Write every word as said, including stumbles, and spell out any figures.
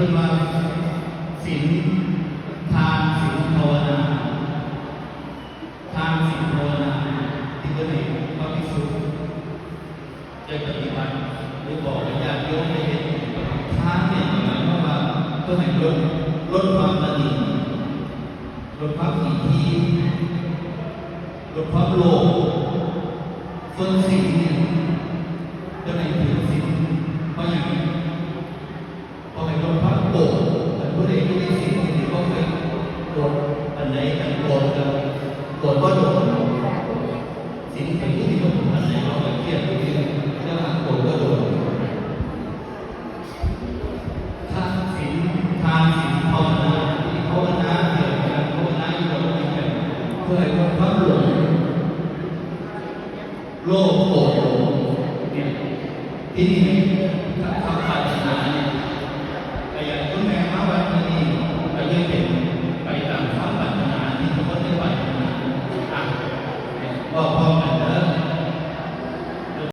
พิ่นว่าศีล ทาน ศีล ภาวนา ทาน ศีล ภาวนา ที่เพิ่นให้พระภิกษุได้ปฏิบัติ หรือบอกให้ญาติโยมได้เฮ็ด ทานเนี่ยหมายความว่าเพื่อให้ลด ลดความตนี ลดความขี้ถี่ ลดความโลภ ส่วนศีลเนี่ยเพิ่นให้ถือศีล เพราะหยัง เพราะให้ลดความโกรธ คันผู้ใดอยู่ในศีลนี่บ่ค่อยโกรธปานใด คันโกรธก็โกรธบ่โดน ศีลเป็นผู้ที่บ่โกรธปานใด เราก็เครียดอยู่เรื่อย แต่ว่าโกรธบ่โดน ทานศีล ทานศีลภาวนา ที่ภาวนาเกี่ยวกับการภาวนาอยู่ตลอดเวลา เพื่อให้ลดความโลภ โลภโกรธหลงเนี่ย ที่นี่ทางศาสนาเนี่ย ก็อย่างคุณแม่มาวัดมื้อนี้ ก็ยังเป็น